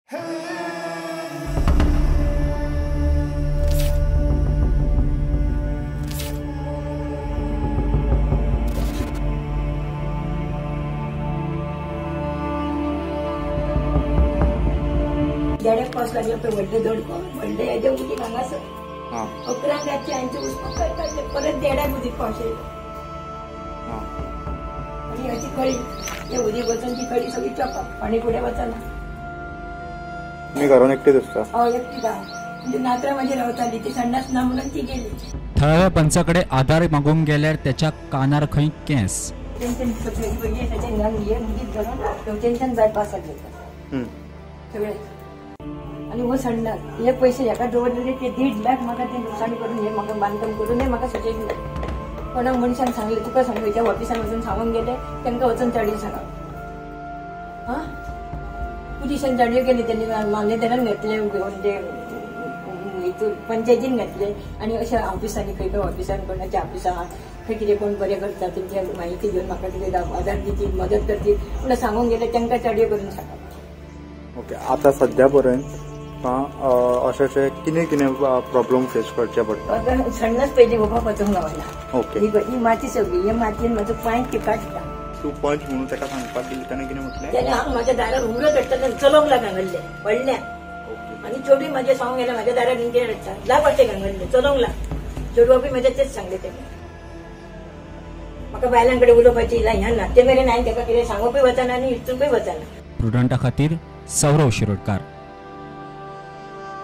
देडेक पावस लागलो पळय, व्हडले दडको व्हडले हेजे उदीक हांगासर 11 रातचे हांचे उस्को करपाचें, परत देडाक उदीक पावस येयलो आनी अशी खळी हे उदीक वचून ती खळी सगळी चोपप, पाणी फुडें वचना. तुमी घरान एकटीच आसता? हय, एकटीच आहा. म्हणजे नातरां म्हाजी रावताली, ती संडास ना म्हणून ती गेली. थळाव्या पंचाकडे आधार मागूंक गेल्यार त्याच्या कानार खंय केंस. उदीक घालून तेवटेनच्यान जाय पावसाक घेता सगळे. आनी हो संडास हे पयशे हेका दवरलेले ते 1.5 लाख म्हाका ते लुकसाण करून हे म्हाका बांदकाम करून हे म्हाका सुचयले. कोणा मनशान सांगले तुका सांगू, त्या ऑफिसान वचून सांगून गेले तांकां वचून चाडयो सांगप. आं, पुलिसान चाडयो केली तेणी, मामलेदारान घातले घेवन ते हितून पंचायतीन घातले. आनी अशा ऑफिसांनी खंय खंय ऑफिसान कोणाच्या ऑफिसान खंय कितें कोण बरें करता तेंची म्हायती घेवन म्हाका कितें आदार दितीत, मदत करतीत म्हणून सांगून गेले, तांकां चाडयो करून सांगप. ओके, आतां सद्या पर्यंत अशें कितें कितें प्रॉब्लम फेस करचे पडटा? संडास पयलीं उबो वचूंक गावना. ओके, ही माती सगळी, हे मातयेन म्हजो पांय काडटा. तूं पंच म्हणून ताका सांगपाक गेली, ताणें कितें म्हटलें? तेणें हांव म्हाज्या दारार उमरो चडटा चलोवंक लाग हांगल्ले व्हडल्या, आनी चेडूय म्हाजें सांगूंक गेलें म्हाज्या दारार निमकें रडटा लाग वाटेक हांगल्ले चलोवंक लाग. चेडवाकूय म्हाज्या तेच सांगलें तेणें. म्हाका बायलां कडेन उलोवपाची ह्या ना ते मेरेन हांवें ताका कितें सांगूंकूय वचना आनी विचरूंकूय वचना. प्रुडंटा खातीर सौरव शिरोडकार.